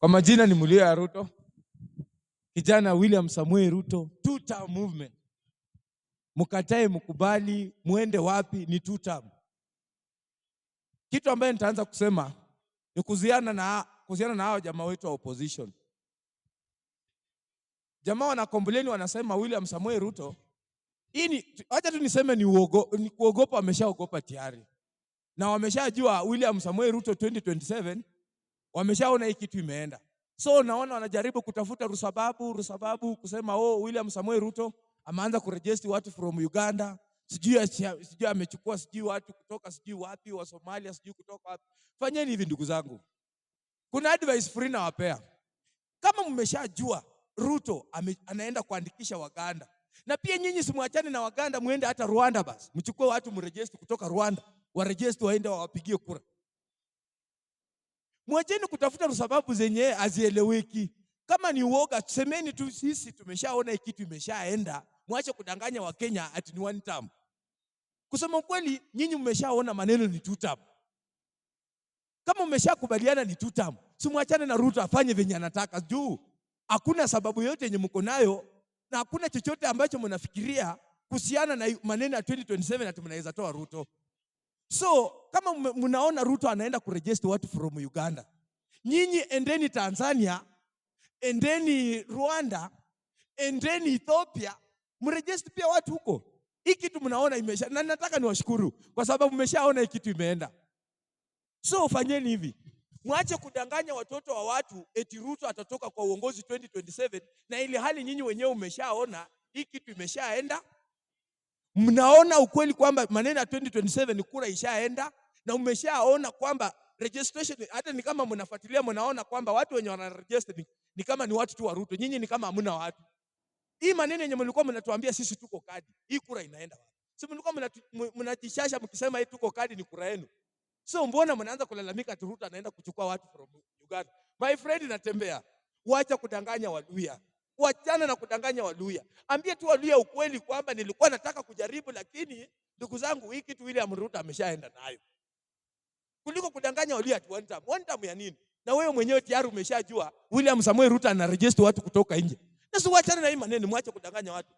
Kwa majina ni Mulio ya Ruto, kijana William Samuel Ruto, two term movement. Mkatae mkubali, muende wapi, ni two term. Kitu ambaye nitaanza kusema ni kuhusiana na hao jamaa wetu wa opposition. Jamaa wana complain, wanasema William Samuel Ruto, hii ni, acha tu niseme ni kuogopa, wameshaogopa tayari na wameshajua William Samuel Ruto 2027, wameshaona hii kitu imeenda. So naona wanajaribu kutafuta rusababu kusema, "Oh, William Samuel Ruto ameanza kuregister watu from Uganda, sijui amechukua sijui watu kutoka sijui wapi wa Somalia, sijui kutoka wapi." Fanyeni hivi, ndugu zangu, kuna advice free nawapea. Kama mmeshajua Ruto anaenda kuandikisha Waganda, na pia nyinyi simwachane na Waganda, muende hata Rwanda basi, mchukue watu mregister kutoka Rwanda, waregister waende wawapigie kura. Mwacheni kutafuta sababu zenye hazieleweki. Kama ni uoga, semeni tu sisi tumeshaona hii kitu imeshaenda. Mwache kudanganya Wakenya ati ni one term. Kusema ukweli, nyinyi mmeshaona maneno ni two term. Kama mmeshakubaliana ni two term, si mwachane na Ruto afanye venye anataka, juu hakuna sababu yote yenye mko nayo na hakuna chochote ambacho mnafikiria kuhusiana na maneno ya 2027 ati mnaweza toa Ruto. So kama mnaona Ruto anaenda kuregister watu from Uganda, nyinyi endeni Tanzania, endeni Rwanda, endeni Ethiopia, mregister pia watu huko. Hii kitu mnaona imesha, na nataka niwashukuru kwa sababu mmeshaona hii kitu imeenda. So fanyeni hivi, mwache kudanganya watoto wa watu eti Ruto atatoka kwa uongozi 2027 na ili hali nyinyi wenyewe umeshaona hii kitu imeshaenda. Mnaona ukweli kwamba maneno ya 2027 ni kura ishaenda, na umeshaona kwamba registration, hata ni kama mnafuatilia, mnaona kwamba watu wenye wana register ni kama ni watu tu wa Ruto, nyinyi ni kama hamna watu. Hii maneno yenye mlikuwa mnatuambia sisi tuko kadi, hii kura inaenda wapi? Si mlikuwa mnajishasha mkisema hii tuko kadi ni kura yenu? So mbona mnaanza kulalamika ati Ruto anaenda kuchukua watu from Uganda? My friend, natembea. Wacha kudanganya Waluya. Wachana na kudanganya Waluya. Ambie tu Waluya ukweli kwamba nilikuwa nataka kujaribu, lakini ndugu zangu, hii kitu William Ruto ameshaenda nayo. Kuliko kudanganya Waluya ati one term. One term ya nini? Na wewe mwenyewe tayari umeshajua William Samuel Ruto ana register watu kutoka nje. Sasa wachana na hii maneno, mwache kudanganya watu.